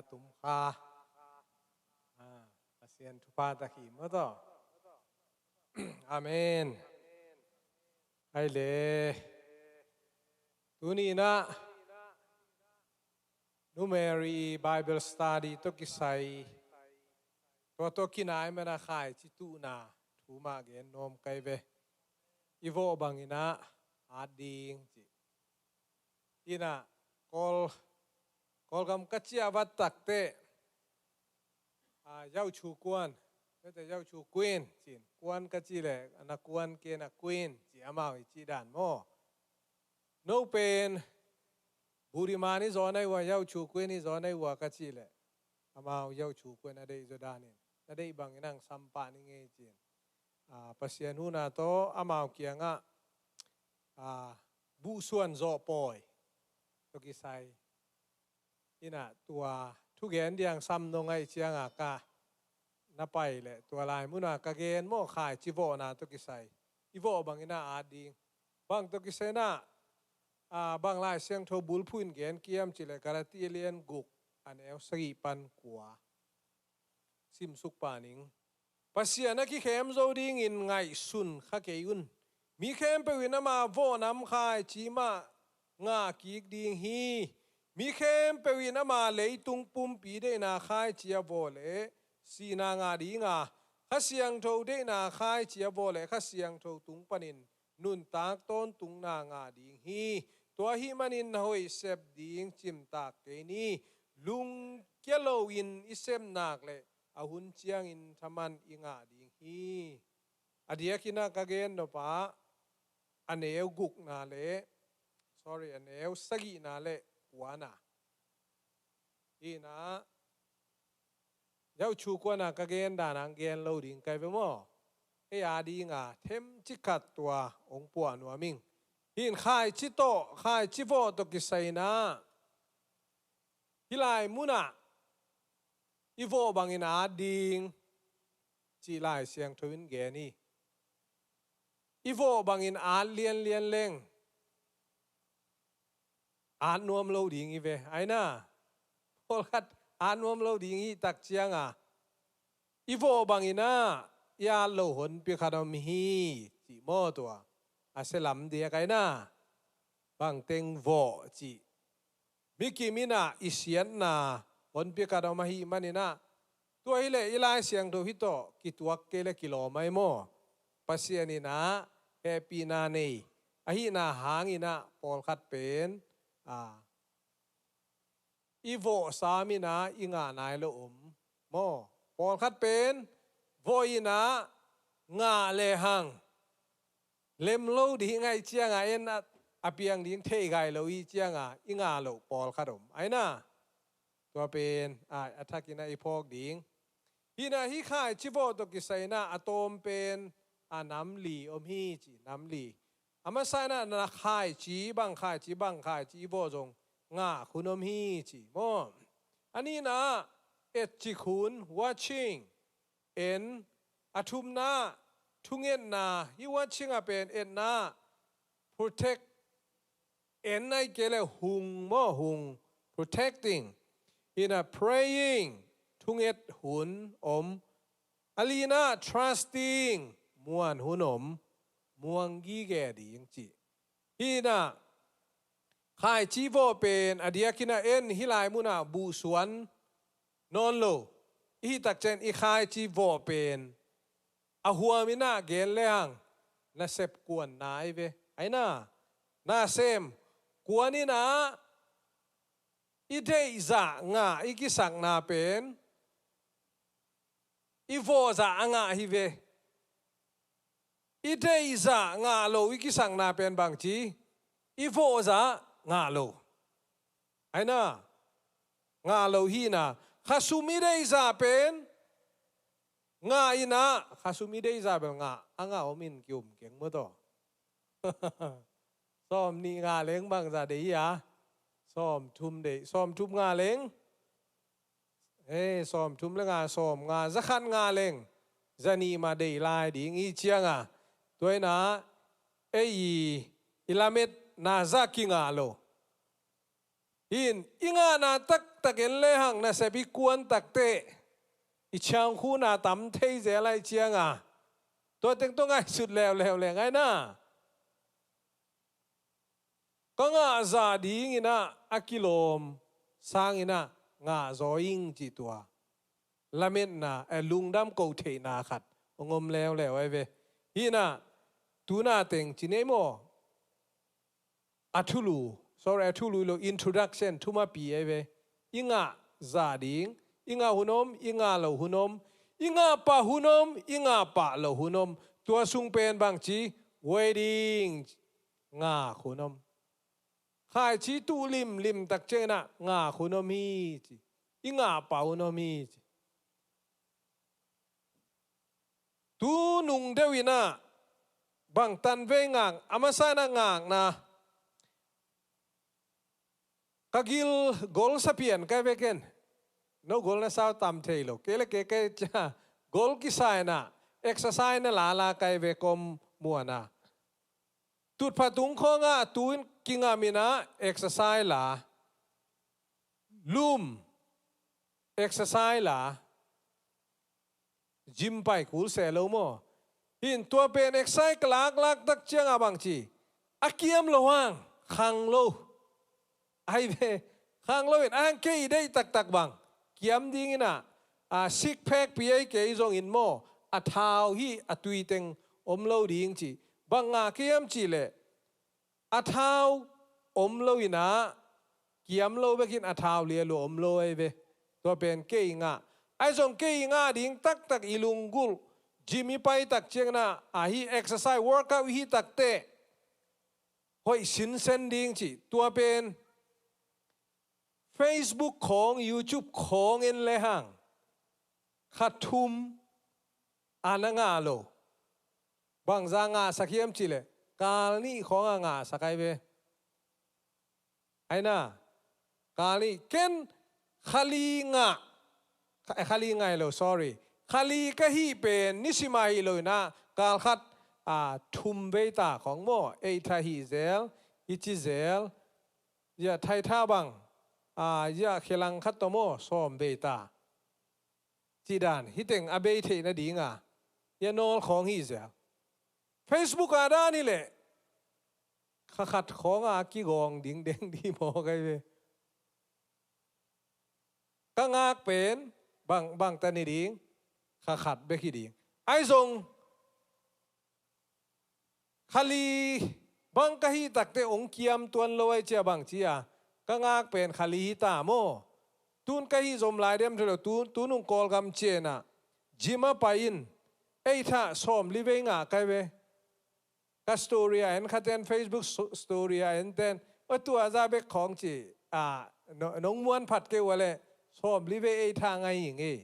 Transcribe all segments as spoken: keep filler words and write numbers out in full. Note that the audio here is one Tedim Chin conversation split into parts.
tum kha. Ah, Pasian thupha tak hi maw taw. Amen. Ai le. Tuni in ah Nu Mary Bible study tawh kisai, tua tawh kinai mana khaici tuhna thu mah gen nuam ka hi ve. I vawh bangin ah at ding ci. In ah Kawl, Kawlgam ka ciah vat tak teh, ah, 要求官, mete 要求 queen ci-in, 官 ka cih leh na 官 kei na queen ci, amau i cih dan maw. No pen, 不礼貌 i zawn ahi ua, 要求 queen i zawn ahi ua ka cih leh, amau 要求 queen a deih zaw danin, na deih bangin hong sam pah ning ei ci-in, ah, Pasian huhna tawh amau kiangah, ah, buhsuan zawh pawi tawh kisai. In ah tua thugen ding hong sam nong ahih ciangah ka na pai leh tua lai munah ka gen maw, khaici vawhna tawh kisai. I vawh bangin ah at ding. Bang tawh kisai in ah, ah, bang Lai Siangtho bulphuh in gen ka hiam cih leh Galati a lian guk, a neu sagih pan kua. Simsuk pah ning. Pasian a kikhem zo dingin ngaihsun kha kei un. Mi khempeuh in ama vawh nam khaici mah ngah kik ding hi. Mi khempeuh in ama leitung pumpi deihna khaici a vawh leh sihna ngah ding a, Kha Siangtho deihna khaici a vawh leh Kha Siangtho tung panin nuntak tawntungna ngah ding hi. Tua ahih manin na hoih sep ding cimtak kei ni. Lungkia loin i sep nak leh a hun ciangin thaman i ngah ding hi. A diakin ah ka gen nop ah, a neu gukna leh, sorry, a neu sagihna leh kuana. Hi in ah, 要求 kuana ka gen dan hong gen lo ding ka hi ve maw. Ei a ding a themcik khat tua hong puah nuam ing. Hi in khaici tawh, khaici vawh tawh kisai in ah, hih lai munah i vawh bangin at ding cih Lai Siangtho in gen hi. I vawh bangin at lianlian leng at nuam lo ding hi ve. Ai na, pawlkhat at nuam lo ding hi tak ciangah, i vawh bangin ah i at loh honpi khat om hi, cih maw tua. A sia lam diak ai na, bangteng vawh cih. Mi kim in ah i siatna honpi khat om ahih manin ah, tua hi leh i Lai Siangtho hi tawh kituak kei leh kilawm ai maw. Pasian in ah hehpihna nei ahihna hangin ah pawlkhat pen, a, i vawh sam in ah i ngah nai loh om maw. Pawlkhat pen vawh in ah ngah lehang lem lo ding ahih ciangah, en a, a piang ding theih gai lo ahih ciangah i ngah loh pawlkhat om. Ai na, tua pen, a, a thak in ah i phawk ding. Hi in ah hih khaici vawh tawh kisai in ah a tawm pen, a, nam li om hi ci, nam li. A masa in ah na khaici, bang khaici, bang khaici i vawh zong ngah hun om hi ci maw. A nihna ah etcik hun, watching. En, a thumna ah thungetna, hih watching ah pen etna, protect, en ahih kei leh hung maw, hung, protecting. Hi in ah praying, thunget hun om. A lina ah trusting, muan hun om, muang gige ding cih. Hi in ah khaici vawh pen a diakin ah en, hih lai munah buhsuan nawn lo i hih tak ciang i khaici vawh pen a huam in ah gen lehang nasep kuanna ahi ve. Ai na, nasem kuan in ah i deihzah ngah i kisakna pen i vawhzah a ngah hi ve. I deihzah ngah lo i kisakna pen bangci, i vawhzah ngah lo. Ai na, ngah lo hi in ah, khasum i deihzah pen ngah in ah, khasum i deihzah bel ngah, a ngah om in ki-um keng maw taw. Sawm nih ngah leng bangzah deih hi a, sawm thum deih, sawm thum ngah leng, eh, sawm thum le ngah, sawm ngah, za khat ngah leng za nih mah deih lai ding ahih ciangah, tua in ah ei i, i lametna zah kingah lo. Hin i ngahna taktak en lehang nasep i kuan takteh i ciangkhuna tam thei zel ahih cianga tua teng tawh ngaihsut leuleu leng ahi na. Ka ngah zah dinginah a kilawm sanginah ngah zaw ing cih tua lametna, eh, lungdam ko theihna khat hong om leuleu ahi ve. Hinah tuna teng ci nei maw? A thulu, sorry, a thulu lo, introduction, thumapi ahi ve. I ngah zah ding, i ngah hun om, i ngah loh hun om, i ngah pah hun om, i ngah pah loh hun om. Tua sung pen bangci, wedding, ngah hun om. Khaici tuh limlim tak cianginah ngah hun om hi ci. I ngah pah hun om hi ci. Tu nung deuh inah bangtan vei ngak, a masa inah ngakna. Ka gil gol sa pian kai ve ken. No gol na sau tam thei lo. Kei le kei kei cia gol kisa inah exercise na lala kai ve kom muana. Tutpha tung khawngah tu in kingaminah exercise la. Lum exercise la. Gym pai kul se lo maw? Hin tua pen exercise ka laklak tak cianga bangci a kiam lo hang khang lo. Ahi ve, khang lo in a hang kei i deih taktak bang kiam dinginah, a, six pack pi ei kei zongin maw, a thau hi a tui teng om lo ding ci. Bang ngah kei hiam cihleh a thau om lo inah kiam lo bekin a thau lialu om lo ahi ve. Tua pen kei i ngah. Ahi zong kei i ngah ding taktak i lunggulh gym i pai tak cianginah ahi exercise workout i hi takteh hoih sinsen ding ci. Tua pen Facebook khawng, YouTube khawng en lehang kha thum a na ngah lo. Bangza ngahsak hiam cihleh kal nih khawngah ngahsak ahi ve. Ahi na, kal nih ken kha li ngah, kha, kha li ngah hi lo, sorry. Kha li ka hih pen nisim a hi lo inah kal khat, a, thum vei ta khawng maw, ei tha hih zel, i ci zel, zia thai tha bang, a, zia khelang khat tawh maw, sawm vei ta. Cih dan, hih teng a bei theih nadinga, zia nawl khawng hih zel. Facebook a dan hi leh, kha khat khawnga kigawng ding deng di maw kai ve. Ka ngak pen, bang, bang ta ni ding, kha khat bek hi ding. Ahi zong, kha li bang ka hih takte hong kiam tuan lo ahi cia bang cia, ka ngak pen kha li hi ta maw? Tun ka hih zom lai dem thei lo, tun, tun hong Kawlgam cianah, gym a pai in, ei thah sawm li vei ngah kai ve. Ka story a en khaten, Facebook so-, story a en ten, a tua za bek khawng ci, a, no-, nong muan phat kei ua leh, sawm li vei ei thah ngai hi ngei.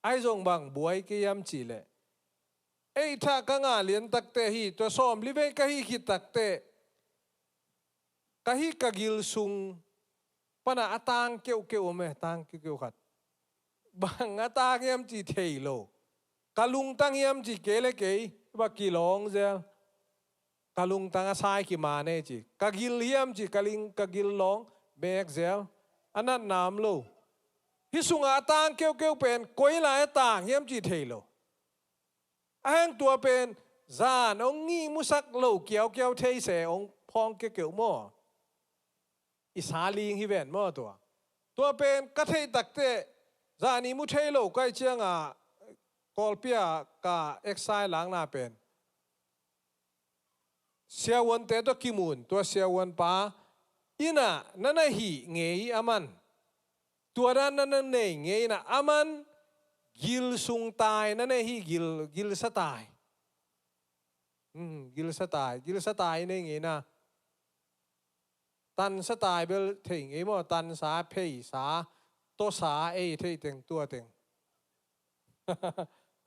Ahi zong bang buai kei hiam cihleh, ei thah ka ngah lian takte hi, tua sawm li vei ka hih khit takte, ka hih ka gil sung pana a tang keuhkeuh om e, tang keuhkeuh khat. Bang a tang hiam ci thei lo. Ka lungtang hiam ci kei le kei va kilawng zel. Ka lungtang a sai kiman e ci. Ka gil hiam ci ka ling, ka gil lawng mek zel. A natna om lo. Hih sungah a tang keuhkeuh pen koi lai a tang hiam ci thei lo. A heng tua pen zan hong ngihmusak lo kiaukiau thei se hong phawng keuhkeuh maw? I sa ling hi ven maw tua? Tua pen ka theih takte zan i mu thei lo kai cianga Kawlpi a ka eksai lakna pen siavuante tawh kimun, tua siavuanpa innah na na hih ngei a man. Tua dan na na nei ngei innah a man gil sung tai na nei hi, gil, gilsa tai. Hmm, gilsa tai, gilsa tai i nei ngei na. Tansa tai bel thei ngei maw, tansa, pheisa, tawsa, ei thei teng tua teng.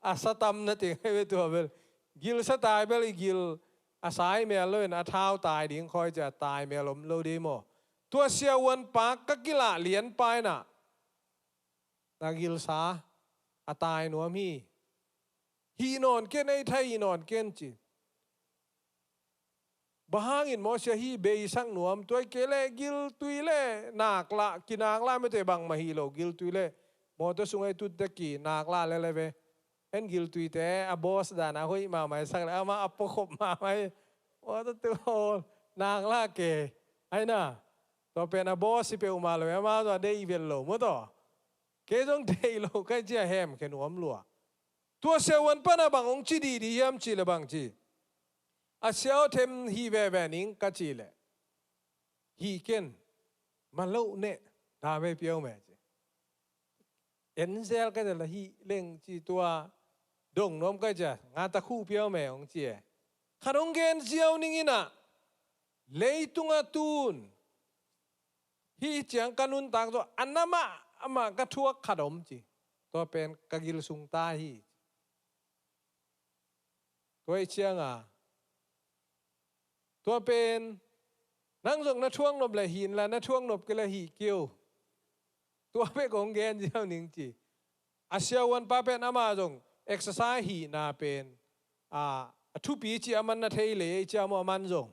A sa tam na teng hei ve tua bel. Gilsa tai bel i gil a sai mel lo in a thau tai ding khawi cia tai mel om lo dei maw? Tua siavuanpa ka kilah lianpa innah na gilsa a tai nuam hi. Hih nawn ken, ei thai hih nawn ken ci. Bang hangin maw sia, hih beisak nuam, tua hi kei leh giltui leh naklah, kinaklah mete, bangmah hi lo, giltui leh mawtaw sungah i tut teh kinaklah lel e ve. En giltuite a boss dan a hoih mahmah i sak leh amah a puakhop mahmah hi. Mawtaw tu naklah kei. Aina, tua pen a boss hi peuhmah lo, amah zong a deih vet lo, mawtaw. Kei zong deih lo ka hi ci a, hemkhia nuam lua. Tua siavuan pan a bang hong ci dihdih hiam cih leh bang ci, a siau them hih veve ning ka cih leh, hih ken, man loh neh, dam ei piau meh ci. En zel ka ci leh hih leng ci, tua dong nuam ka ci a, nga takhu piau meh hong ci e. Khat hong gen ziau ning in ah, leitungah tun hih ciang ka nuntak tawh a na mahmah ka thuak khat om ci. Tua pen ka gil sung ta hi. Tua hi cianga, tua pen nang zong na thuak nop leh hi inla, na thuak nop kei leh hih kei o. Tua bek hong gen ziau ning ci. A siavuanpa pen amah zong exercise hihna pen a, a thupi cih aman na thei lei ei ci a maw, aman zong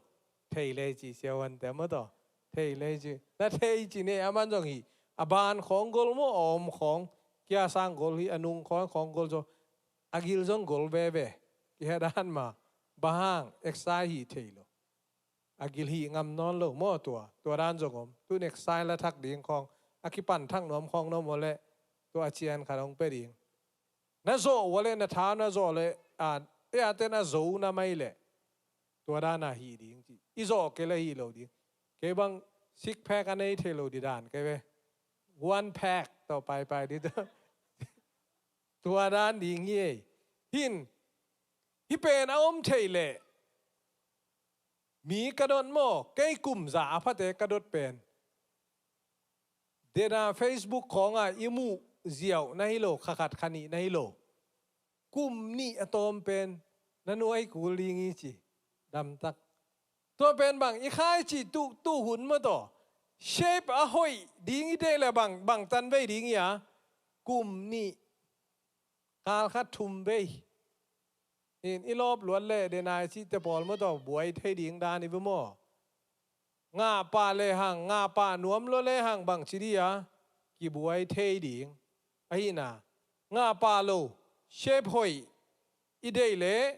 thei lei ci, siavuante mawtaw. Thei lei ci. Na thei ci ne, aman zong hih a ban khawng gol maw, a om khawng kia sang gol hi, a nung khawng khawng gol zaw. A gil zong gol veve. Kihia dan mah. Bang hang, exercise hih thei lo. A gil hih ngam nawn lo maw tua. Tua dan zong om. Tun exercise la thak ding khawng, a kipan thak nuam khawng na om uh leh, tua a cian khat hong pia ding. Na zawh uh leh, na tha na zawh leh, a, ei a ten a zo na mai leh, tua dan a hih ding ci. I zawh kei leh hih lo ding. Kei bang six pack a nei thei lo di dan kei ve. One pack tawh paipai di tawh. Tua dan ding hi ei. Hin, hih pen a om thei leh, mi ka dot maw, kei kum za a phate ka dot pen, dena Facebook khawngah i muh ziau na hi lo, kha khat kha nih na hi lo. Kum nih a tawm pen na nuai kul ding hi ci. Damtak. Tua pen bang, i khaici tuh, tuh hun mawtaw, shape a hoih ding i deih leh bang, bangtan vei ding hi a, kum nih, kal khat thum vei. In i lawp luat leh dena i cihte pawl mawtaw buai thei ding dan hi ve maw. Ngah pah lehang, ngah pah nuam lua lehang bang ci dih a, kibuai thei ding. Ahihna, ngah pah lo, shape hoih i deih leh,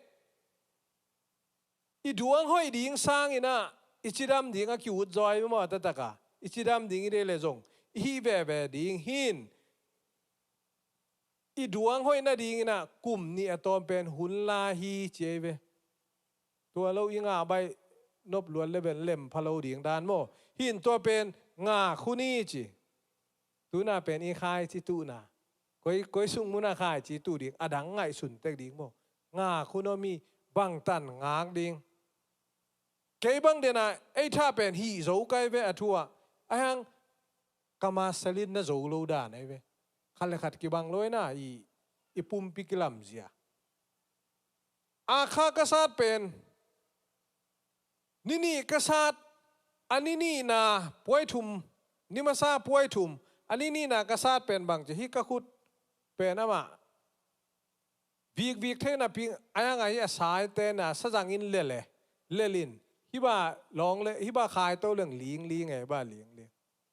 i duang hoih ding sangin ah, i cidam ding a ki-ut zaw hi ve maw, a taktak a. I cidam ding i deih leh zong, i hih veve ding hin. I duang hoih nadingin ah, kum nih a tawm pen hun la hi ci ei ve. Tua lo i ngah baih nop luat leh pen lem pha lo ding dan maw. Hin tua pen ngak hun hi ci. Tuna pen i khaici tuhna. Koi, koi sung munah khaici tuh ding, a dang ngaihsun tek ding maw. Ngak hun om hi, bangtan ngak ding. Kei bang dena, ei tha pen hih zo kai ve a thu ah. Ahih hang ka masalin na zo lo dan ahi ve. Khat leh khat kibang lo hi na, i, i pumpi kilamzia. A kha ka sat pen, ni nih ka sat, a ni nihna puai thum, ni masa puai thum, a ni nihna ka sat pen bang ci, hih ka khut pen amah vikvik thei napi, a yang ahi a saite na sazang in lel e, lel in, hih bah lawng leh, hih bah khai to leng lingling e, bah lingling.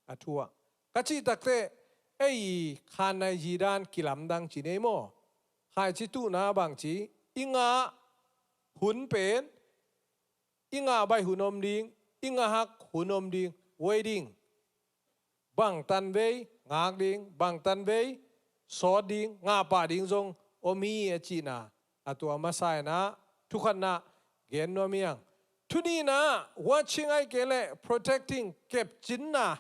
A thu ah. Ka cih takteh, ei khanna i zi dan kilamdang ci nei maw. Khaici tuhna bang ci, i ngah hun pen, i ngah baih hun om ding, i ngah hak hun om ding, wedding. Bangtan vei ngak ding, bangtan vei sawt ding, ngah pah ding zong om hi a cihna. A tua masa in ah, thu khatna gen nuam hi hang. Thu nihna, watching ahih kei leh protecting, kepcinna.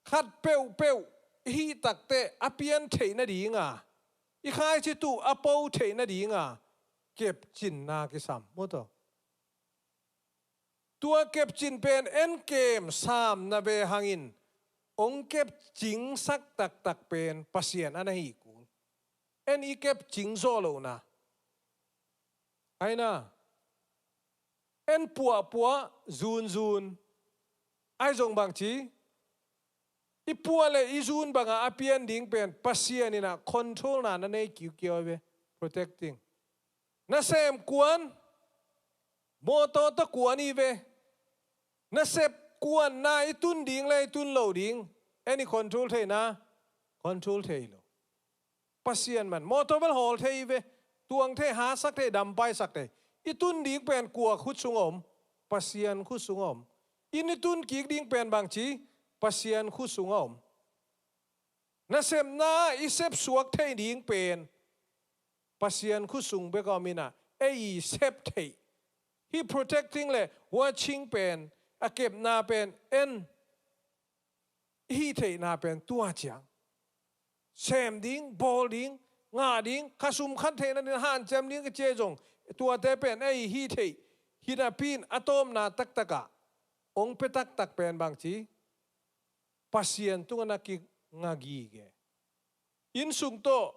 Khat peuhpeuh i hih takteh a pian theih nadinga, i khaici tuh a po theih nadinga kepcinna kisam. Mawtaw. Tua kepcin pen en kem samna ve hangin, hong kepcingsak taktak pen Pasian a na hi kul. En i kepcing zawh lohna. Aina, en puahpuah, zunzun. Ahi zong bang ci, i puah leh i zun banga a pian ding pen Pasian in ah controlna na nei kiukiau hi ve. Protecting. Nasem kuan, mawtaw tawh kuan hi ve. Nasep kuanna i tun ding le i tun lo ding, en i control theihna, control thei lo. Pasian man, motor bel hawl thei ve, tuang thei, hasak thei, dampaisak thei. I tun ding pen kua khut sung a om? Pasian khut sung a om. Inn i tun kik ding pen bangci? Pasian khut sung a om. Nasepna i sepsuak thei ding pen Pasian khut sung bek a om in ah, ei i sep theih, hih protecting le watching pen, a kepna pen en i hih theihna pen tua ciang. Sem ding, bawl ding, ngah ding, kha sum khan theihna ding, hanciam ding ka ci ahi zong, tuate pen ei i hih theih hi napi in, a tawpna taktak ah ong pia taktak pen bangci? Pasian tungah na kinga gige. Inn sung tawh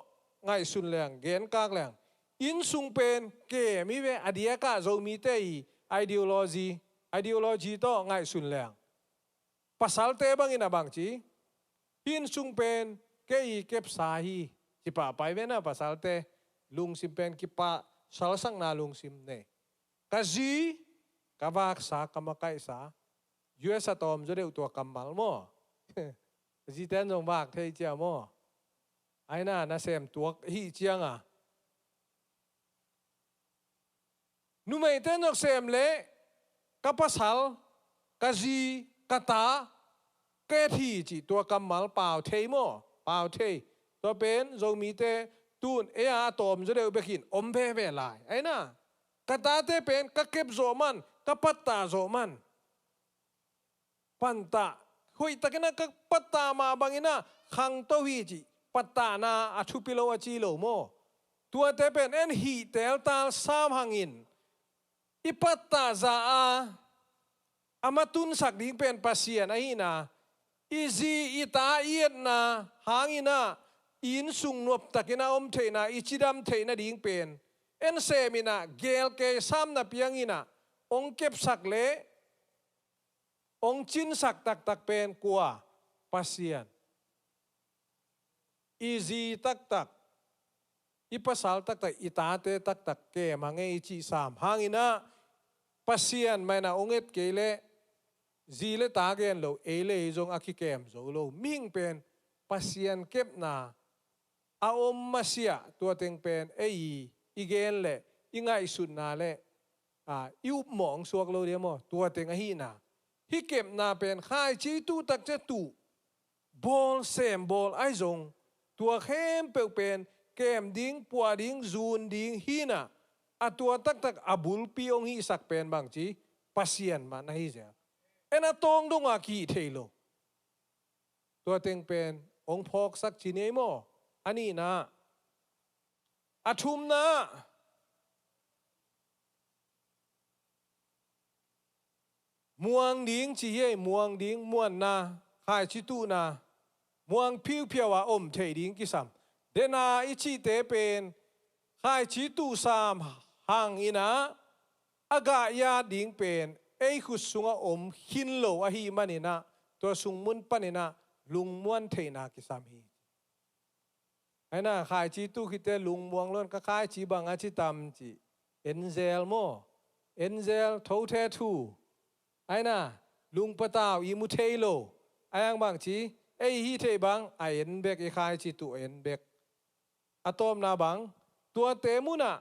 ngaihsun leng, genkak leng, inn sung pen kem hi ve, a diak ah Zomite i ideology, ideology tawh ngaihsun leng, pasalte bangin a bangci? Hih inn sung pen kei i kepsa hi, ci pahpah hi ve na pasalte. Lungsim pen kipasalsakna lungsim nei. Ka zi, ka vaksa, ka makaihsa. U S a tawm zaw deuh tua kammal maw? Zite in zong vak thei cia maw? Aina, nasem tuak hih ciang a, numeite in zong sem leh ka pasal, ka zi, ka ta ka et hi cih tua kammal pau thei maw? Pau thei. Tua pen Zomite tun ei a tawm zaw deuh bekin om veve lai. Aina, ka tate pen ka kep zawh man, ka pattah zawh man. Pantah, hoihtakin ah ka pattah mah bangin ah khangto hi cih pattahna a thupi lo a ci lo maw? Tuate pen en hih teltal sam hangin i pattah zah a, a matunsak ding pen Pasian ahihna, i zi i ta i etna hangin ah i inn sung nuamtakin a om theihna, i cidam theihna ding pen en sem in ah, gel kei sam napi hangin ah ong kepsak leh ong cinsak taktak pen kua? Pasian. I zi taktak, i pasal taktak, i tate taktak kem hang ei i cih sam hangin ah, Pasian mah in ah ong et kei leh, zi le ta gen lo, ei le ei zong a kikem zo lo. Mihing pen Pasian kepna a om masiah, tua teng pen ei i gen leh, i ngaihsutna leh, a, i upmawh ong suak lo dia maw? Tua teng ahihna. Hih kepna pen khaici tuh takciang tuh, bawl sem bawl ahi zong, tua khempeuh pen kem ding, puah ding, zun ding hi in ah, a tua taktak a bulpi ong hihsak pen bangci? Pasian mah na hi zel. En a tawng dong a kihih thei lo. Tua teng pen ong phawksak ci ni ei maw? A nihna. A thumna, muang ding ci hi ei, muang ding, muanna, khaici tuhna, muang phiuphiau a om theih ding kisam. Dena i cihte pen khaici tuh sam hangin ah, a gah yat ding pen ei khut sungah om khin lo ahih manin ah, tua sung mun panin ah lungmuan theihna kisam hi. Aina, khaici tuh khit teh lungmuang lo in, ka khaici bang a ci tam ci. En zel maw? En zel, tho the thu. Aina, lungpatau i mu thei lo. Ahi hang bangci, ei hih theih bang a en bek, i khaici tuh a en bek. A tawpna bang, tuate munah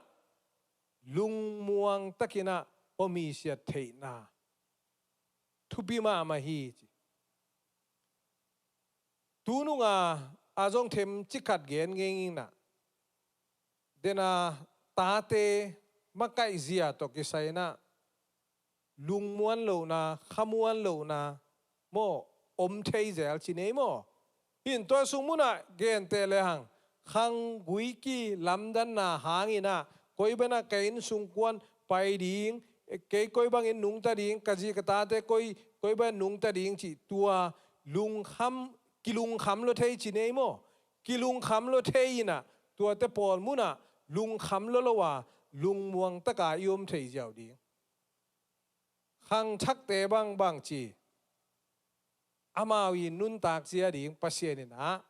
lungmuang takin ah om hi siat theihna thupi mahmah hi ci. Tunung a, a zong themcik khat gen ngei ing in ah, dena tate makaih zia tawh kisai in ah lungmuan lohna, khamuan lohna maw, om thei zel ci ni ei maw? Hih in tua sung munah genteh lehang, khanggui kilamdanna hangin ah, koi bang in ah ka inn sung kuan pai ding, kei koi bangin nungta ding, ka zi ka tate koi, koi bangin nungta ding cih, tua lungkham, kilungkham lua thei ci ni ei maw? Kilungkham lua thei in ah, tuate pawl munah lungkham lua lo a, lungmuang taka i om thei ziau ding. Khangthakte bang bangci, amau i nuntak zia ding Pasian in ah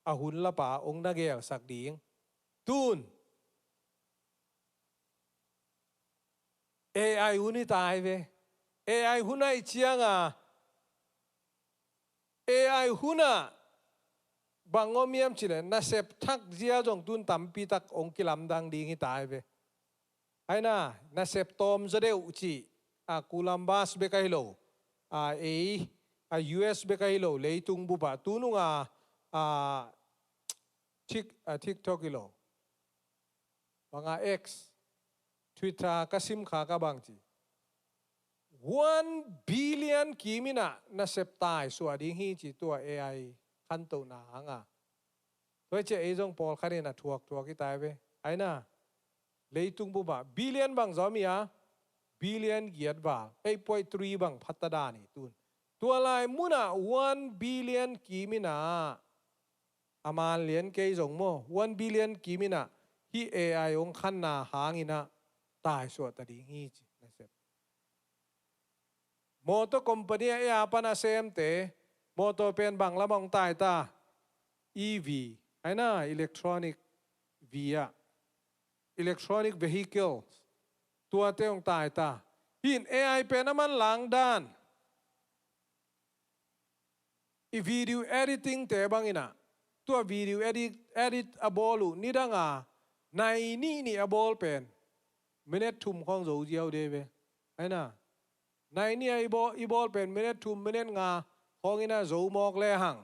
a hun lapa ong na gelsak ding. Tun A I hun hi ta hi ve. A I hun ahih cianga, A I hunah bang om hiam cih leh nasep thak zia zong tun tampi tak hong kilamdang ding hi ta hi ve. Aina, nasep tawm zaw deuh cih, a, Columbus bek ahi lo, a, ei, a, U S bek ahi lo, leitung bupah tununga, a, Tik-, a, TikTok hi lo, banga X, Twitter ka sim kha ka bang ci, one billion kimin ah nasep taisuah ding hi ci, tua A I khantohna hanga. Tua hi ciah ei zong pawlkhat in a thuakthuak hi ta hi ve. Aina, leitung bupah billion bang zaw mi a, billion giat val, eight point three bang phatta dan hi tun. Tua lai munah one billion kimin ah, a man lian kei zong maw, one billion kimin ah hih A I hong khanna hangin ah taisuah ta ding hi ci, nasep. Mawtaw company ah ei a pan a semte, mawtaw pen bang lamah hong tai ta? E V, aina, electronic V ah, electronic vehicles, tuate hong tai ta. Hih in A I pen a manlang dan, i video editing te bangin ah, tua video edit, edit a bawl uh nidanga nai nih nih a bawl pen minute thum khawng zo ziau dei ve. Aina, nai nih a i bawl, i bawl pen minute thum, minute nga khawngin ah zo mawk lehang,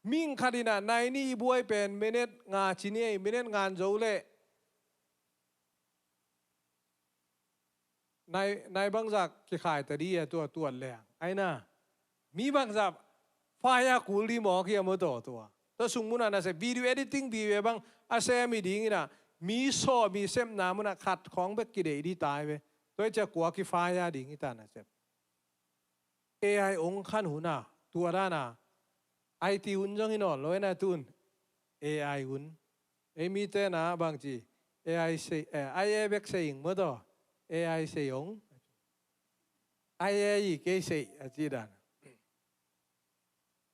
mihing khat in ah nai nih i buai pen minute nga ci ni ei, minute nga in zo leh nai, nai bangzah kikhai ta di a, tua tuat lehang. Aina, mi bangzah fire kul di mawk hi a maw, tua, tua. Tua sung munah nasep, video editing, video bang a sem hi dingin ah, mi sawm, mi sepna munah khat khawng bek kideih di ta hi ve. Tua hi ciah kua ki-fire ding hi ta, nasep. A I hong khan hun a, tua dan a, I T hun zong hi nawn lo, aina, tun A I hun. Ei mite na bang ci, A I sei, eh, A I bek sei ing maw, tua, A I sei ong, A I i kei sei a ci dan.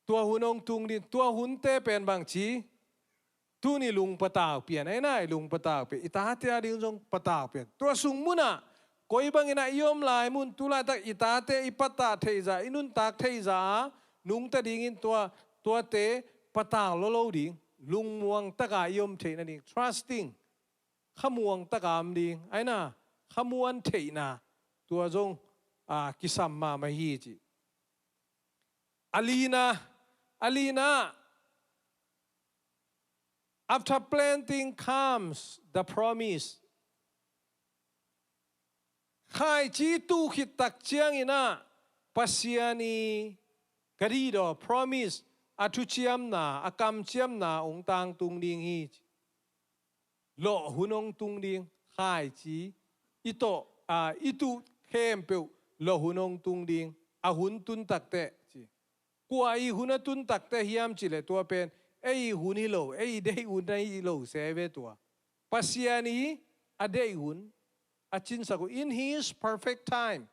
Tua hun hong tung ding, tua hunte pen bang ci, tun i lung patau pian, aina, i lung patau pian, i tate a ding zong patau pian. Tua sung munah koi bangin ah i om lai mun, tu laitak i tate i patah theihzah, i nuntak theihzah a nungta dingin tua, tuate patau lolo ding, lungmuang taka i om theih nading, trusting, khamuang taka om ding, aina, khamuan theihna, tua zong, a, kisam mahmah hi ci. A lina, a lina, after planting comes the promise. Khaici tuh khit tak ciangin ah Pasian i ka dihdaw, promise, a thuciamna, a kamciamna hong tangtung ding hi ci. Lawh hun hong tung ding, khaici i tawh, a, i tuh khempeuh lawh hun hong tung ding, a hun tun takteh ci. Kua i hun a tun takteh hiam cih leh tua pen ei i hun hi lo, ei i deih hun ahi lo se ve tua. Pasian i a deih hun, a cinsak hun, in his perfect time.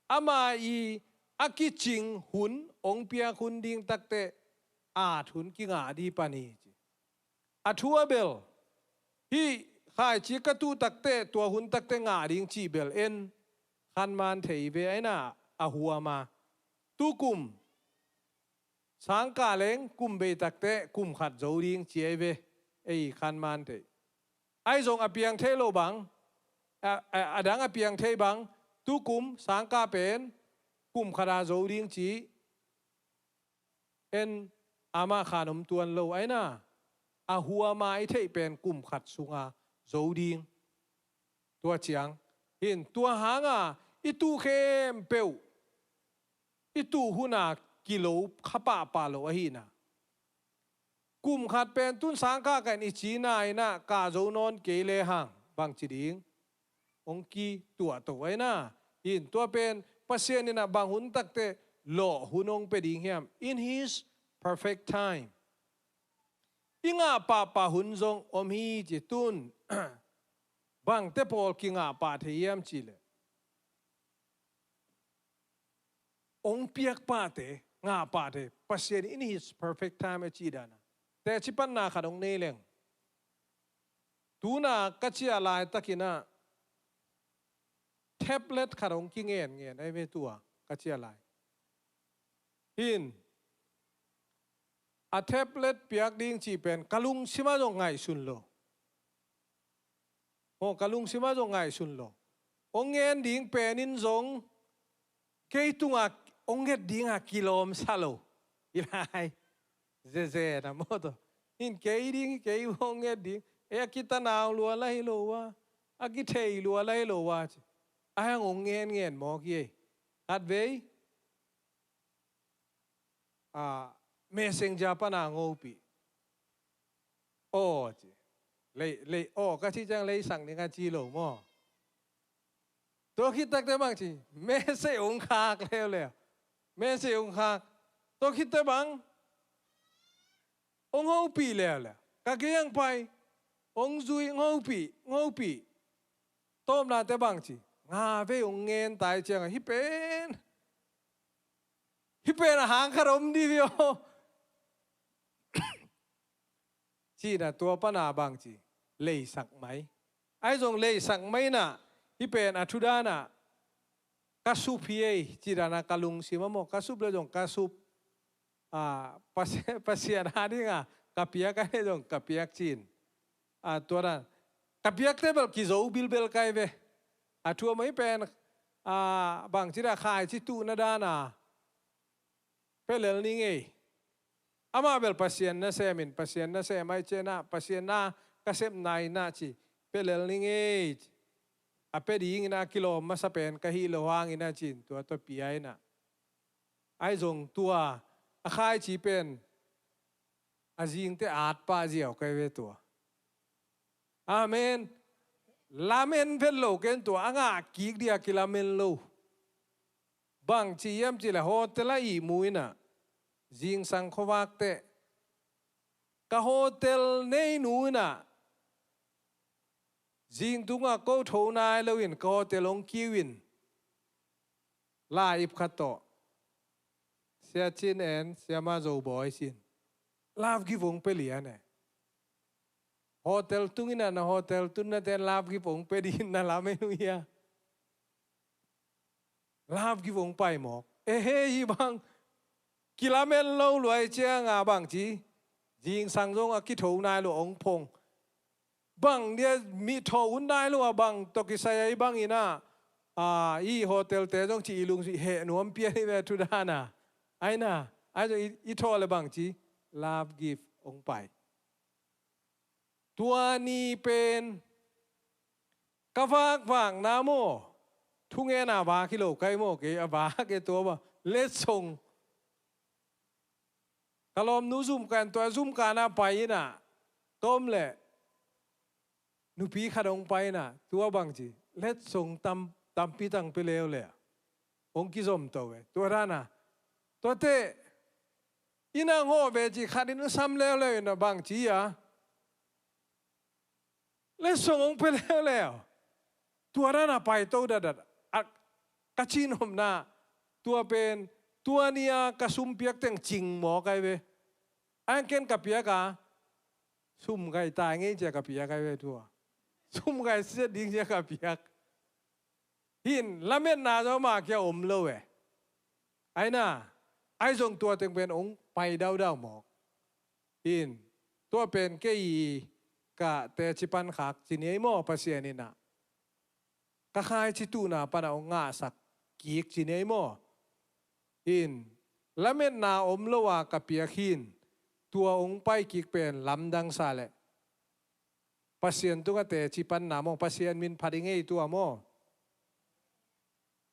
Ama i a kicing hun, hong piak hun ding takteh at hun kingah di pan hi ci. A thu a bel, hih khaici ka tuh takteh, tua hun takteh ngah ding cih bel en khanman thei ve, aina, a huam a. Tukum sangkah leng kum bei takteh kum khat zo ding ci ahi ve, ei khanman thei. Ahi zong a piang thei lo bang, a, a, a dang a piang thei bang, tukum sangkah pen kum khat a zo ding ci. En, ama khan om tuan lo, aina, a huam a i theih pen kum khat sunga zo ding. Tua ciang, hin, tua hanga i tuh khempeuh, i tuh huna kilo kha pahpah lo ahina. Kum khat pen tun sangkah ka in i cina in ah ka zo nawn kei lehang bang ci ding? Hong kituah to aina. Hin, tua pen Pasian in ah bang hun takteh lawh hun hong pia ding hiam? In his perfect time. I ngah pahpah hun zong om hi ci tun. Bangte pawl kingah pah thei hiam cih leh, hong piak pahte, ngah pahte, Pasian in his perfect time a cih dan a. Teci panna khat hong nei leng. Tuna ka ciah laitakin ah tablet khat hong kingenngen ahi ve tua. ka ciah lai. Hin, a tablet piak ding cih pen ka lungsimah zong ngaihsun lo. Maw, ka lungsimah zong ngaihsun lo. Hong ngen ding pen in zong kei tungah hong nget dingah kilawmsa lo. I lai zeze na maw tawh. Hin kei ding, kei hong nget ding. E, a kitanau lua la hi lo a, a kithei lua la hi lo a ci. A hang hong ngen ngen mawk hi ei. Khatvei, a, messenger pana ngopih. Aw ci. Lei, lei, aw ka cih ciang leisak ding a ci lo maw? Tua khit takte bang ci, message hong khak leuleu. Message hong khak. Tua khitte bang, hong hopih leuleu. Ka gei ang pai, hong zui, hong hopih, hong hopih. Tawpnate bang ci, nga vei hong ngen tai ciangah hih pen, hih pen a hang khat om dih vei aw. Cihna tua pana bang ci, leisak mai. Ahi zong leisak mai inah, hih pen a thu danah ka sup hi ei, cih danah ka lungsim a maw, ka sup le zong ka sup. A, Pasi-, Pasian a dingah ka piak a, hih zong ka piak cin. A, tua dan ka piakte bel kizo bilbel kai ve. A thu a mai pen, a, bang ci dah, khaici tuhna dana pia lel ning ei. Amah bel Pasian nasem in, Pasian nasem ai cianah, Pasian na ka sepna inah ci, pia lel ning ei. A pia dingin a kilawm masa pen ka hih lo hangin a cin, tua tua pia inah. Ai zong tua a khaici pen a zingte at pah ziau kai ve tua. Amen. Lamen vet lo ken tua, a ngah kik dia kilamen lo. Bang ci hiam cih leh hotel ah ihmu inah, zingsang khuavak teh ka hotel neinu inah, zing tungah ko tho nai loin ka hotel hong kiu in, la ip khat tawh, Sia Cin en Sia Ma Zo Bawi sin, love gift hong pia lian e. Hotel tung inah na hotel tunnate'n love gift hong pia dingin na lamen uh hia? Love gift hong pai mawk. E he, hih bang kilamen lo luai cianga bang ci, zingsang zong a kitho nai lo hong phong. Bang dia mi tho un nai lo a bang tawh kisai a, hih bang inah, a, i hotel te zong ci i lungsim heh nuam pian hi ve thu dana. Ai na, ai zong i, i tho le bang ci, love gift hong pai. Tua ni pen ka vakvakna maw, thungen a vak hi lo kai maw, kei a vak e tua ba, letsong. Ka lawmnu zumkan, tua zumkan a pai inah, tawm le nupi khat hong pai inah, tua bang ci, letsong tam, tampi tang pia leuleu. Hong kizom to ve. Tua dana, tuate, inah hong hawh ve ci khat in hong sam leuleu inah bang ci a, letsong hong pia leuleu. Tua dana paito datdat. A, ka cihnopna, tua pen, tua ni-a ka sum piak teng cing mawk ai ve. Ang ken ka piak a, sum gai tai ngei cia ka piak ai ve tua. Sum gai siat ding cia ka piak. Hin, lametna zong mah kia om lo e. Ai na, ai zong tua teng pen hong pai daudau mawk. Hin, tua pen kei ka teci pan khak ci ni ei maw, Pasian inah ka khaici tuhna panah hong ngahsak kik ci ni ei maw. Hin, lametna om lo a ka piak hin, tua hong pai kik pen lamdang sa leh Pasian tungah teci panna maw, Pasian min phat i ngei tua maw.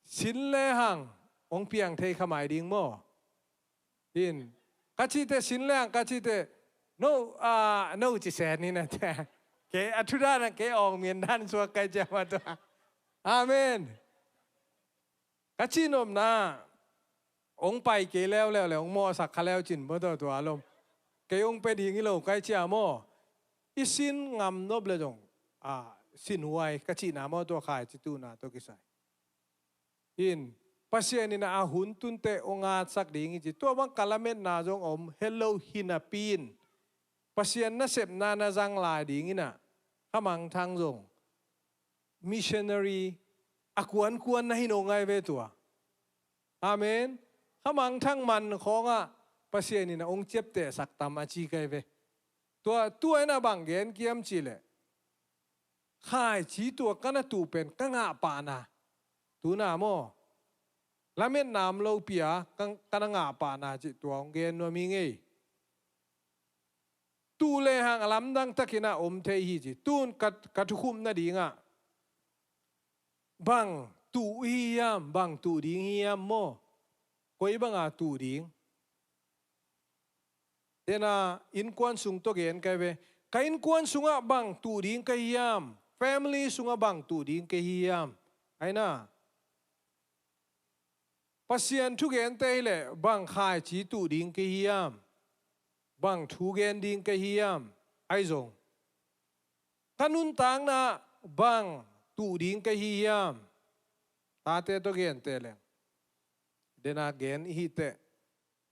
Sin le hang hong piang thei kha mai ding maw. Hin, ka cihte sin le hang ka cihte, no, a, no ci sen hi na te. Kei a thu dan a kei awng mian dan suak kai ciam a tua. Amen. Ka cihnopna, hong pai kei leuleu le hong mawhsak kha leu cin maw tua tua lom. Kei hong pia ding hi lo kai cia maw. I sin ngam nop le zong, a, sin huai ka cihna maw tua khaici tuhna tua kisai. Hin, Pasian inah a hun tunte hong ngatsak ding hi ci. Tua bang ka lametna zong om, hello hi napi in, Pasian nasepna na zang lai ding inah, khamangthang zong missionary a kuankuan na hi no ngai ve tua. Amen. Khamangthang man khawngah Pasian in a hong ciaptehsak tam a ci kai ve. Tua tua in a bang gen kiam cih leh, khaici tua ka na tuh pen ka ngah pahna, tuna maw, lametna om lopi a ka, ka na ngah pahna cih tua hong gen nuam hi ngei. Tuh lehang a lamdang takin a om thei hi ci. Tun ka, ka thukhupna dingah bang tuh hi hiam, bang tuh ding hi hiam maw? Koi banga tuh ding? Dena innkuan sung tawh gen kai ve. Ka innkuan sungah bang tuh ding ka hi hiam? Family sungah bang tuh ding ka hi hiam? Aina, Pasian thugente hileh bang khaici tuh ding ka hi hiam? Bang thu gen ding ka hi hiam? Ahi zong ka nuntakna bang tuh ding ka hi hiam? Tate tawh gente leng dena gen i hi teh.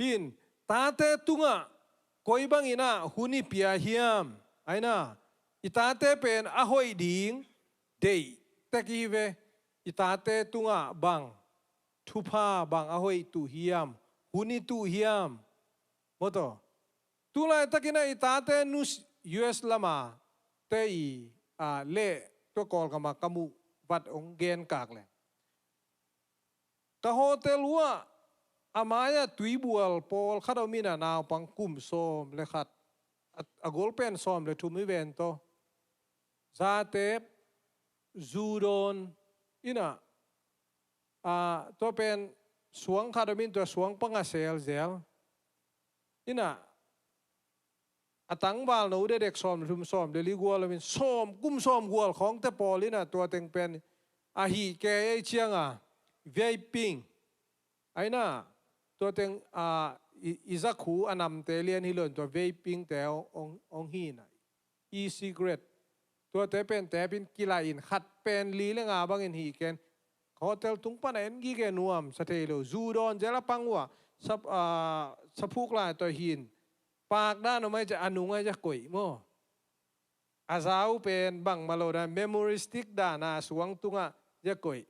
Hin, tate tungah koi bangin ah hun i pia hiam? Aina, i tate pen a hoih ding deih tek i hi ve. I tate tungah bang thupha, bang a hoih tuh hiam? Hun i tuh hiam? Maw taw. Tulaitakin ah i tate nu, U S lama te i, a, leh tua Kawlgama ka muh vat hong gen kak leng, ka hotel uh ah a mai-ah tuibual pawlkhat om in ah, naupang kum sawm le khat, a, a golpen sawm le thum hi ven taw. Zatep, zu dawn in ah, a, tua pen suang khat om in, tua suang panga selzel in ah, a tangval no dedek sawm le thum, sawm le li gual om in, sawm, kum sawm gual khawngte pawl in ah tua teng pen a hih kei ei cianga vaping. Aina, tua teng, a, i, i zakhu a namte lian hi lo in, tua vapingte hong, hong, hong hi in ah, e-cigarette, tuate pen tepin kilai in, khat pen li le nga bangin hih ken. Hotel tung pana en gige nuam sa thei lo. Zu dawn zel a pang uh ah, sa, a, saphuk lai tawh hin, pak dan om ai ciah, a nung ai ciah koih maw. A zau pen bangmah lo dan, memory stick dana suang tungah ciah koih.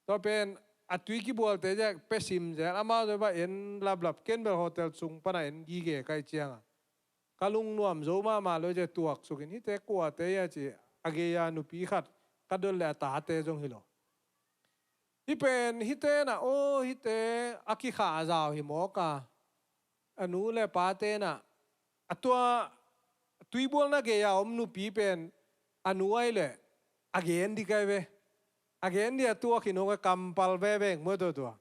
Tua pen a tui kibualte ciah pesim zel, amau tua bah en laplap, ken bel hotel sung pana en gige kai cianga ka lungnuam zo mahmah lo ciah tuaksukin, hihte kuate hia ci, a gei-a nupi khat ka dot le a tate zong hi lo. Hih pen hihte na aw, hihte a kikhah a zau hi mawk a, a nu le pate na, a tua tuibualna gei-a om nupi pen a nu ai le a gen di kai ve. A gen di a tuak hi nung a kampal veveng maw tua tua.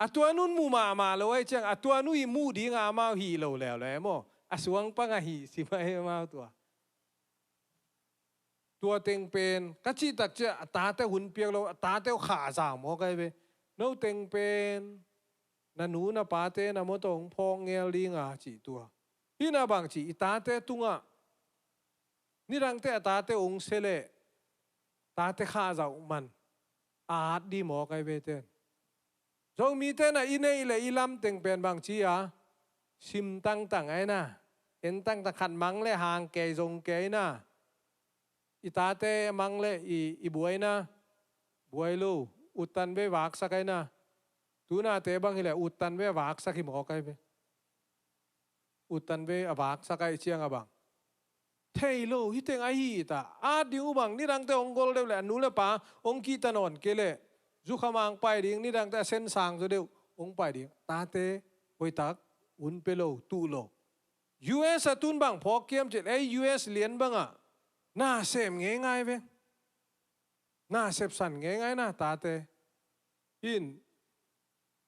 A tua nun mu mahmah lo ai ciang, a tua nu i mu dinga amau hih lo leuleu maw. A suang panga hih sim ai amau tua. Tua teng pen ka cihtak ciah a tate hun piak lo, a tate uh khah zau maw kai ve. No teng pen na nu na pate na maw tawh hong phawk ngel dinga cih tua. Hih na bang cih i tate tungah nidangte a tate hong sia leh tate khah zau man a at di maw kai ve ten. Zomite na i neih le i lam teng pen bang ci a, sim tangtang ai na, en tangtang, khat mang le hang kei zong kei na. I tate mang le i, i buai na, buai lo, uttan ve vaksak ai na. Tunate bang hi le uttan ve vaksak hi mawk ai ve. Uttan ve a vaksak ai ciang a bang thei lo, hih teng ahi ta. At ding uh bang nidangte hong gol deuh le a nu le pa hong kihta nawn kei le, zukhamang pai ding, nidangte a sensang zaw deuh hong pai ding. Tate hoihtak un pe lo, tuh lo. U S a tun bang phawk kiam cih leh, ei U S lian bangah na sem ngeingai ve. Na sepsan ngeingai na tate. In,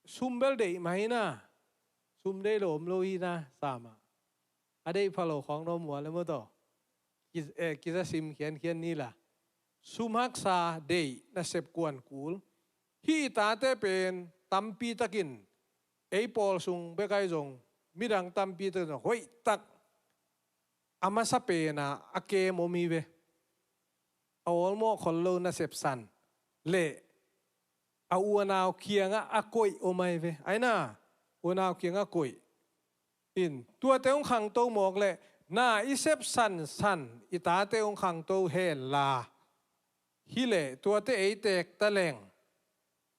sum bel deih mah hi na. Sum deih lo om lo hi na, sama. A deih pha lo khawng na om uh a le maw taw. Ki, eh, kiza sim khiankhian ni la. Sum haksa deih, nasep kuan kul. Hih i tate pen tampi takin ei pawl sung bek ai zong midang tampi takin hoihtak a masa pena a kem om hi ve. A awlmawh khol lo nasepsan le a unau kiangah a koih om ahi ve. Ai na, unau kiangah koih. In, tuate hong khangto mawk leh na i sepsan san i tate hong khangto hen la. Hi leh tuate ei teek ta leng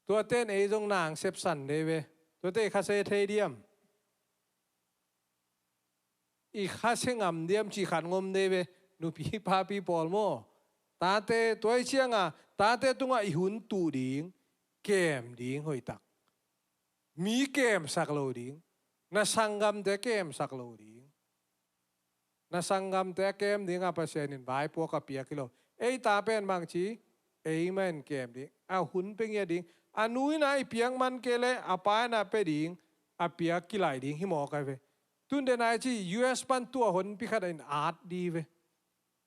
Tuate in ei zong nang sepsan dei ve. Tuate i khasia thei diam, i khasia ngam diam cih khat ngom dei ve. Nupi papi pawl maw, tate tua i cianga tate tungah i hun tuh ding, kem ding hoihtak. Mi kemsak lo ding, na sanggamte kemsak lo ding. Na sanggamte a kem dinga Pasian in vaipuak a piak hi lo. Ei ta pen bangci, ei mah in kem ding, a hun pia ngiat ding. A nu in a i piak man kei leh a pa in a pia ding, a piak kilaih ding hi mawk ai ve. Tun den a i ci U S pan tua honpi khat in at di ve.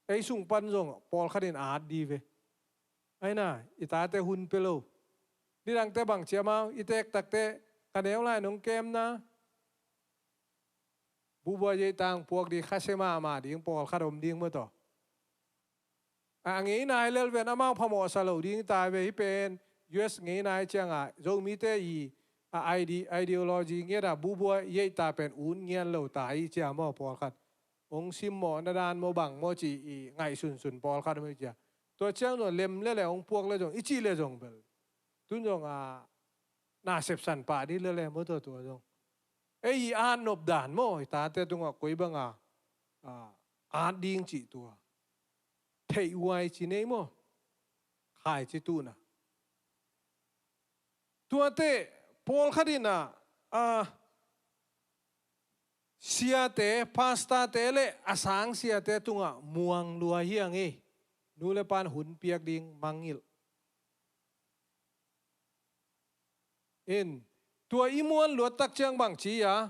Ei sung pan zong pawlkhat in at di ve. Aina i tate hun pia lo. Nidangte bangci amau i tektakte, ka neu lai nong kemna bubua yeitang puak ding, khasia mahmah ding pawlkhat om ding maw taw. A ngei nai lel ven, amau phamawhsa lo ding ta ve. Hih pen U S ngei nai cianga Zomite i a ide-, ideology ngiat a bubua yeita pen ut ngian lo ta i cia maw pawlkhat. Hong simmawh na dan maw bang maw ci i ngaihsunsun pawlkhat maw i cia. Tua ciang zong lem lele hong puak le zong i cih le zong bel tun zong a na sepsan pah dih lele maw tua tua zong. Ei i at nop dan maw, i tate tungah koi banga a, at ding cih tua. Theih uai ci nei maw. Khaici tuhna. Tuate pawlkhat in a, a, siate, pastorte le a sang siate tungah muang lua hi ang e. Nu le pan hun piak ding mangngilh. In, tua i muan luat tak ciang bangci a,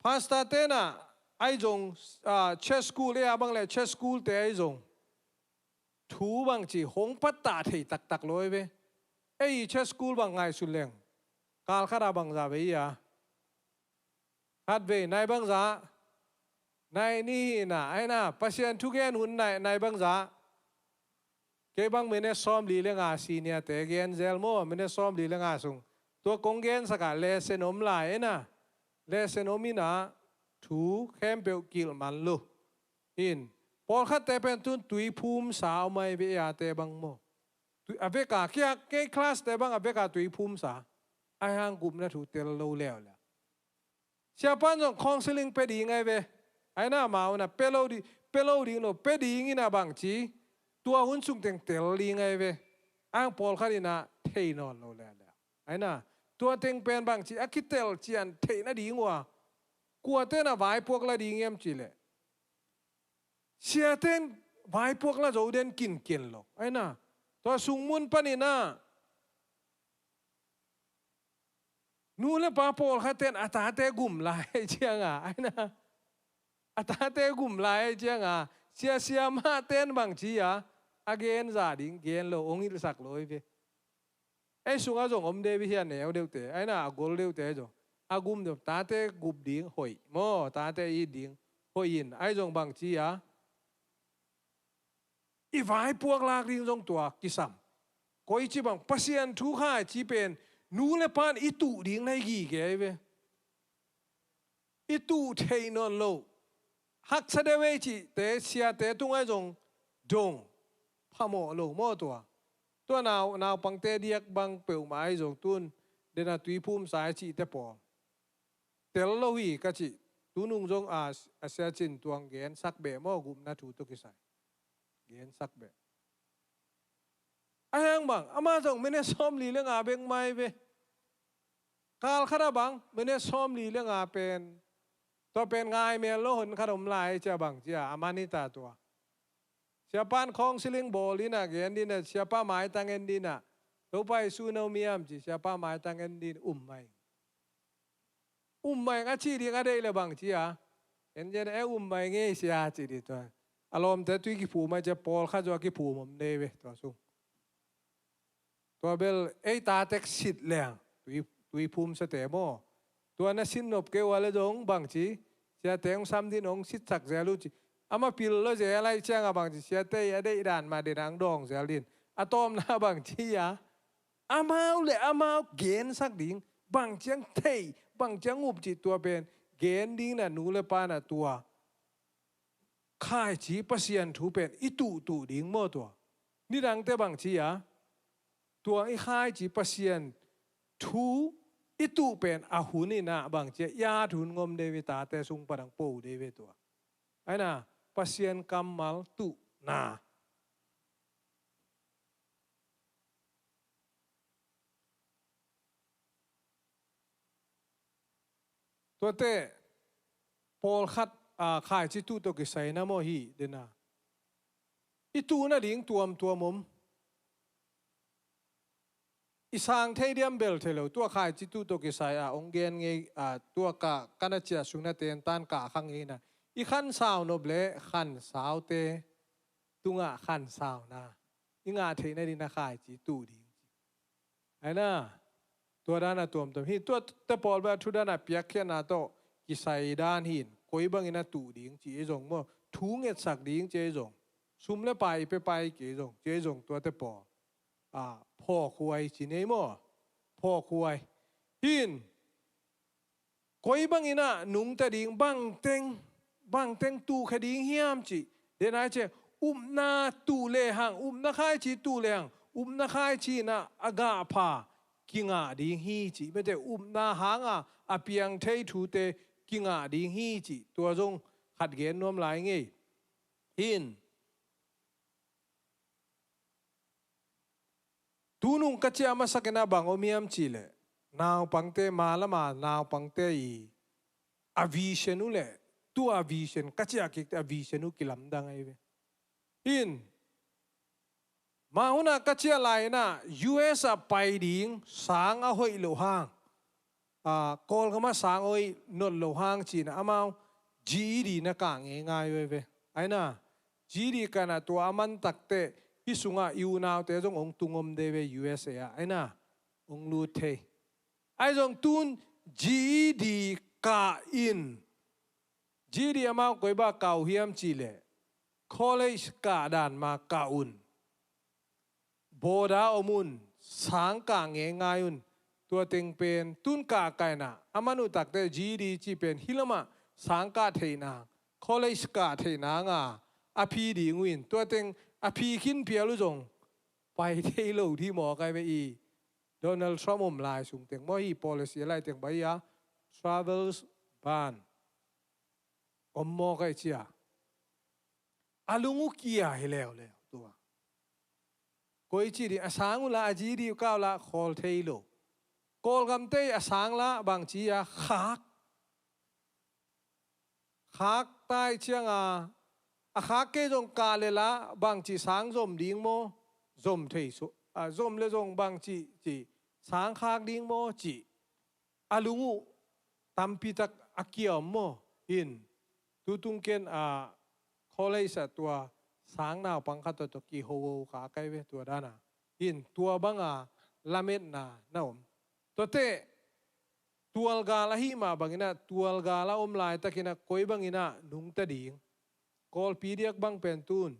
pastorte na ai zong, a, church school e a bang le church schoolte ai zong thu bangci hong pattah thei taktak lo ai ve. Ei church school bang ngaihsun leng, kalkhat a bangza vei a, khatvei nai bangza, nai ni hina, aina Pasian thugen hun nai, nai bangza. Kei bang minute sawmli le nga seniorte gen zel maw, minute sawmli le nga sung. Tua kong gensak a lesson om lai ena, lesson om ina thu khempeuh kilh man lo. In, pawlkhatte pen tun tuiphumsa om ai ve, a te bang maw. Tui, a veka kia kei classte bang a veka tuiphumsa. Ai hang gupna thu tel lo leuleu. Siapan zong counseling pia ding ai ve. Aina amau na pia lo ding, pia lo ding lo, pia ding ina bangci, tua hun sung teng tel ding ai ve. Ang pawlkhat ina thei nawn lo leuleu. Aina tua teng pen bangci a kitel cian theih nading ua, kuate na vaipuak la ding hiam ci leh, siate in vaipuak la zo den kinken lo. Aina tua sungmun pan ina nu le pa pawlkhatte in a tate gum lai cianga, aina a tate gum lai cianga, sia siamahte in bangci a, a gen za ding gen lo, hong hilhsak lo hi ve. Ei sungah zong om deuh hi a, neu deuhte, aina a gol deuhte zong a gum deuh, tate gup ding hoih maw, tate it ding hoih in, ai zong bangci a, i vaipuak lak ding zong tua kisam. Koici bang Pasian thu khaici pen nu le pan i tuh ding na i gige ai ve. I tuh theih nawn lo, haksa deuh ei cihte siate tung ai zong dong phamawh lo maw tua. Tua nau, naupangte diak bang peuhmah ai zong tun dena tuiphumsa ai cihte pawl tel lo hi ka cih. Tunung zong a, a sia cin tuang gensak beh maw, gupna thu tawh kisai. Gensak beh. A hiang bang ama zong minute sawmli le nga bek mai ve. Kalkhat a bang minute sawmli le nga pen, tua pen ngai mel lo hon khat om lai cia bang cia a man hi ta tua. Siapan counseling bawl ina gen dina, siapa maitang en dina, Topa Jesu no miam ci, siapa maitang en din um mai. Um mai a ci ding a deih le bang ci a, en gen e um mai ngei sia ci di tua. A lawmte tui kiphum a cia pawlkhat zua kiphum om nei ve tua sung. Tua bel ei tatek sit leng tui, tuiphumsate maw. Tua na sit nop kei ua le zong bang ci, siate hong sam din hong sitsak zel uh ci. Ama pil lo zel ai cianga bang ci, siate a deih dan ma den ang dawng zel din. A tawmna bang ci a, amau le amau gensak ding, bang ciang thei, bang ciang up cih tua pen gen ding na nu le pa na tua. Khaici Pasian thu pen i tuhtuh ding maw tua. Nidangte bang ci a, tua i khaici Pasian thu i tuh pen a hun in ah bang ci a, i at hun ngom dei ve, tate sung pan ang po dei ve tua. Aina, Pasian kammal tuhna. Tuate pawlkhat, a, khaici tuh tawh kisai na maw hi dena. I tuhna ding tuamtuam om. I sang thei diam bel thei lo, tua khaici tuh tawh kisai a, ong gen ngei, a, tua ka, ka na ciah sung na tentan ka khang ngei na. I khansau nop le khansaute tungah khansauna. I ngah theihna ding na khaici tuh ding. Aina, tua dan a tuamtuam. Hi, tua te pawl bel thu dan a piakkhiatna tawh kisai dan hin. Koi bangin a tuh ding ci ei zong maw. Thu ngetsak ding ci ei zong. Sum le pai i pe pai kei zong. Ci ei zong tua te pawl. A, phawkhuai ci nei maw. Phawkhuai. Hin, koi bangin ah nungta ding, bangteng, bangteng tuhkhe ding hiam cih. Denai ce, upna tuh lehang, upna khaici tuh lehang, upna khaici in ah a gahpha kingah ding hi cih. Mete upna hanga a piang thei thute kingah ding hi cih. Tua zong khat gen nuam lai ngei. Hin. Tunung ka ciah masakin a bang om hiam cih leh, naupangte, malama naupangte i a vision uh leh, tu a vision, ka ciah kikte a vision uh kilamdang ahi ve. In, mah hunah ka ciah lai-in ah U S a pai ding sang a hoih loh hang, a, Kawlgam ah sang hoih not loh hang ci-in ah amau G E D na kah ngeingai uh ahi ve. Aina, G E D kah in ah tua a man takteh hih sungah i unaute zong hong tung om dei ve U S A ah. Aina, hong lut thei. Ahi zong tun G E D kah in, G E D amau koi bang kah uh hiam cih leh, college kah dan mah kah un. Boarder om un, sang kah ngeingai un, tua teng pen, tun kah kah in ah, a man uh takteh G E D cih pen, hih lamah sang kah theih nang, college kah theih nang a, a phi ding uh in, tua teng a phi khin phial uh zong pai thei lo ding mawk ahi ve. I Donald Trump om lai sung teng maw, hih policy a lai teng bang hi a, travel ban om mawk ahi cia. A lung uh kia hi leuleu tua. Koi ci ding, a sang uh lah, a G E D uh kah uh lah, khawl thei lo. Kawlgamte a sang lah bangci a, khak. Khak tai ciang a, a khak kei zong kah leh lah bangci sang zom ding maw, zom thei suak, a, zom leh zong bangci, ci, sang khak ding maw, ci. A lung uh tampi tak a kia om maw. In, tutung ken a college ah tua sang naupang khat tawh, tawh kiho kha kei ve tua dan a. In, tua bang a lametna na om. Tuate, tualgal ahih mah bangin ah, tualgal a om laitakin ah, koi bangin ah nungta ding. Kawlpi diak bang pen tun,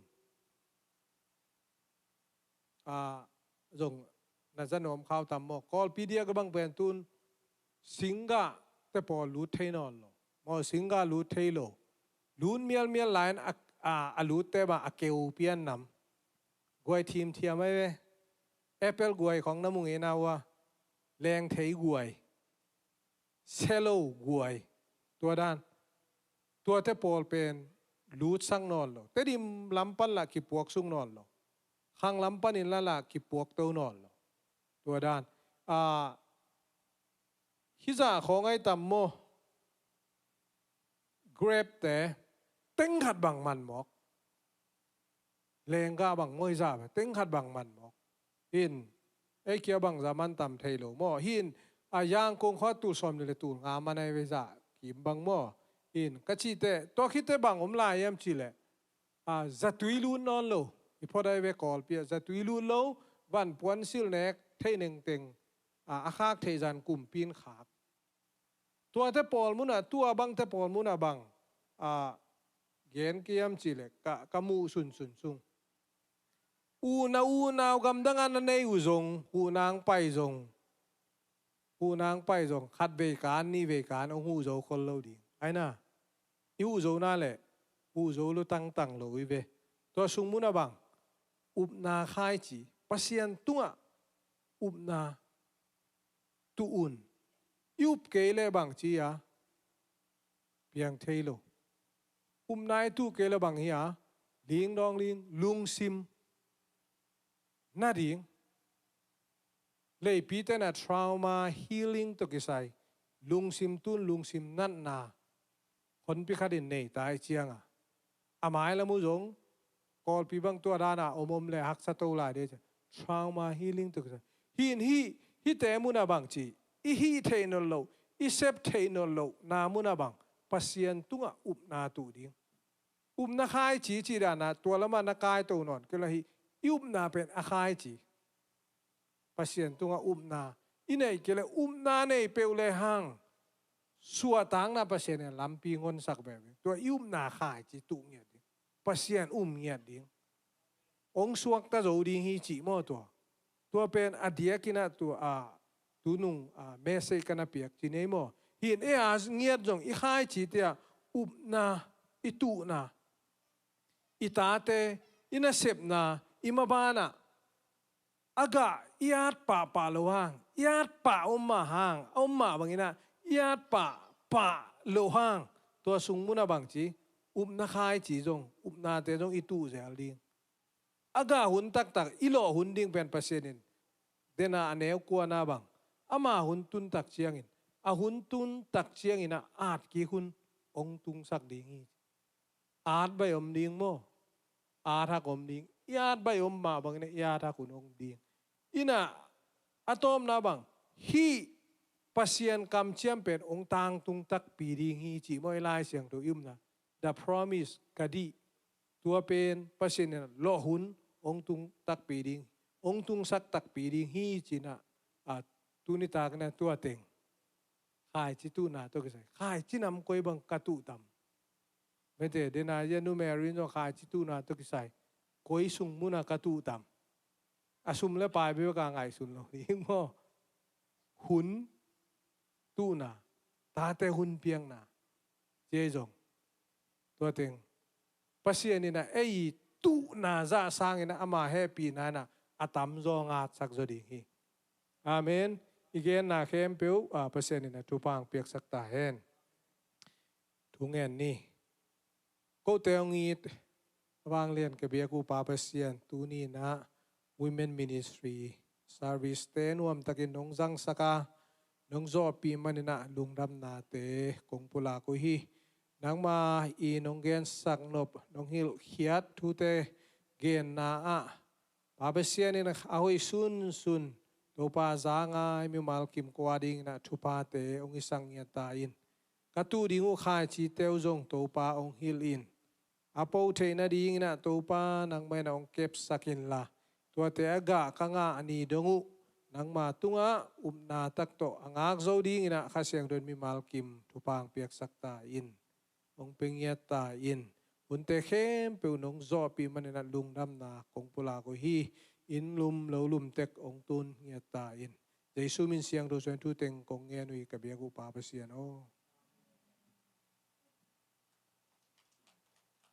a, zong na za nuam khau tam maw. Kawlpi diak bang pen tun, singgah te pawl lut thei nawn lo. Maw, singgah lut thei lo. Lut mialmial lai-in a, a, a lutte bang a keu pian nam. Guai thimthiam ahi ve. Apple guai khong na mu ngei na uh a. Lengthei guai. Selo guai. Tua dan. Tuate pawl pen lutsak nawn lo. Tedim lam pan lah kipuak suk nawn lo. Khang lam panin lah, lah kipuak to nawn lo. Tua dan. A, hih zah khawng ahi tam maw. Grape te, teng khat bang man mawk. Lenggah bang maw, hih zah bang, teng khat bang man mawk. In, ei kia bang zah man tam thei lo maw. Hin, a, Yangon khua tul sawmnih le tul nga man ahi ve zah kim bang maw. In, ka cihte, tua khitte bang om lai hiam cih leh, a, zatui lut nawn lo. I phot ahi ve Kawlpi ah, zatui lut lo, van puan sil nek, theih nengteng, a, a khak theih zan kumpi in khak. Tuate pawl mun ah, tua bangte pawl mun ah bang, a, gen ka hiam cih leh, ka, ka muh sunsun sung. Unau, unau gamdang a na nei uh zong, unau pai zong. Unau pai zong, khat vei kan, nih vei kan, hong huh zo khol lo ding. Aina, i huh zo na leh, huh zo lo tangtang lo hi ve. Tua sung mun ah bang, upna khaici, Pasian tungah, Upna tuh un. I up kei leh bang ci a, piang thei lo. Upna i tuh kei leh bang hi a, ling dawng ling, lungsim nading. Leipite na trauma healing tawh kisai, lungsim tun lungsim natna honpi khatin nei tai cianga, a mailam uh zong Kawlpi bang tua dana om om le haksa to lai de. Trauma healing tawh kisai, hin hih, hihte muna bang ci, i hih theih nawn loh, i sep theih nawn loh na muna bang, Pasian tungah upna tuh ding. Upna khaici ci dana tua lamah na kaito nawn kei la hi. I upna pen a khaici, Pasian tungah upna i neih kei le, upna nei peuh le hang suahtakna Pasian in lampi ngonsak veve. Tua i upna khaici tuh ngiat ding, Pasian um ngiat ding. Ong suakta zo ding hi cih maw tua. Tua pen a diakinah tua a tunung a message ka na piak ci nei maw. Hin e a ngiat zong i khaici tia upna, i tuhna, i tate, i nasepna, i mabanah a gah i at pahpah lo hang, i at pah om mah hang, a om mah banginah i at pahpah lo hang, tua sung munah bang ci, upna khaici zong, upnate zong i tuh zel ding. A gah hun taktak i lawh hun ding pen Pasian in dena a neu kuana bang, ama hun tun tak ciangin, a hun tun tak ciangin a at kik hun ong tungsak ding hi. At baih om ding maw? At hak om ding. I at baih om mah bangin i at hak hun om ding. Inah a tawpna bang, hih Pasian kamciam pen ong tangtung takpi ding hi cih maw i Lai Siangtho i upna. The promise, ka dih. Tua pen Pasian in lawh hun ong tung takpi ding, ong tungsak takpi ding hi cinah, a tuni takna tua teng khaici tuhna tawh kisai, khaici nam koi bang ka tuh tam? Mete dena ya numeri in zong khaici tuhna tawh kisai koi sung muna ka tuh tam? A sum le pai bek a ngaihsun lo ding maw? Hun tuhna, tate hun piakna, cia zong tua teng Pasian inah ei tuhna zah sanginah ama hehpihna inah a tamzaw ngatsak zaw ding hi. Amen. I genna khempeuh a Pasian inah thupha ang piaksak ta hen. Thungen ni. Kote hong it a vanglian ka biak uh Pa Pasian, tuni inah Women Ministry service te nuamtakin nong zangsaka, nong zawhpih maninah lungdamnate kong pulak uh hi. Nangma i nong gensak nop, nong hilhkhiat thute genna ah Pa Pasian in a hoih sunsun Topa zangai mimal kim kua dinginah thuphate hong i sang ngiat ta in. Ka tuh ding uh khaicite uh zong Topa hong hilh in. A po theih nadinginah Topa nangmah inah hong kepsak inla, tuate a gah ka ngah ni dong uh nangma tungah upna tak tawh a ngak zo dinginah Kha Siangtho in mimal kim thupha hong piaksak ta in. Hong pia ngiat ta in. Hunte khempeuh nong zawhpih maninah lungdamna kong pulak uh hi. Inn lum lo lum tek hong tun ngiat ta in. Jesu min siangtho suan thuteng kong ngen uh hi ka biak uh Pa Pasian aw.